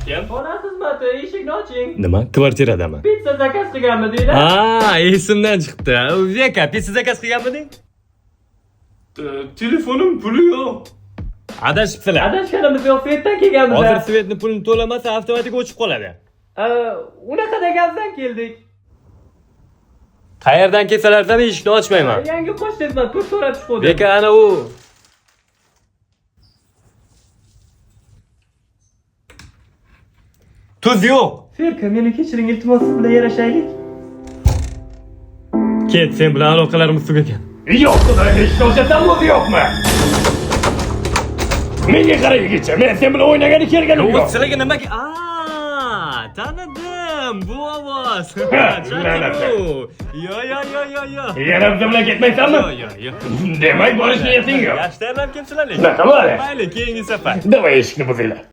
Kim? Xona xizmati, eshikni oching. Nima? Kvartiradami? Pitsa zakaz qilganmidinglar? Ha, esimdan chiqdi. Veka, pitsa zakaz qilganmiding? Telefonim puli yo'q. Adashibsizlar. Adashganimiz yo'q, svetdan kelganmiz. Hozir svetni pulini to'lamasa avtomatik o'chib qoladi. Unaqa degandan keldik. Qayerdan kelsalar ham eshikni ochmayman. Yangi qo'shnimizman, pul so'rab chiquvdim. Beka ana u. Tuz yo'q. Ferka, meni kechiring, iltimos, siz bilan yarashaylik. Ket, sen bilan aloqalarimiz tugagan. Yo'q, xudo, eshikni ochasanmi o'zi yo'qmi? Menga qara yigitcha, men sen bilan o'ynagani kelganim yo'q. Sizlarga nimaga? Aa, tanidim. Bu ovoz. Ha, la'nat. Yo, yo, yo, yo, yo. Yana biz bilan ketmaysanmi? Yo, yo, yo. Demak, borish niyating yo'q. Yaxshi tayyorlab kelibsizlar lekin. Shunaqa bo'ladi. Mayli, keyingi safar. Davay eshikni buzinglar.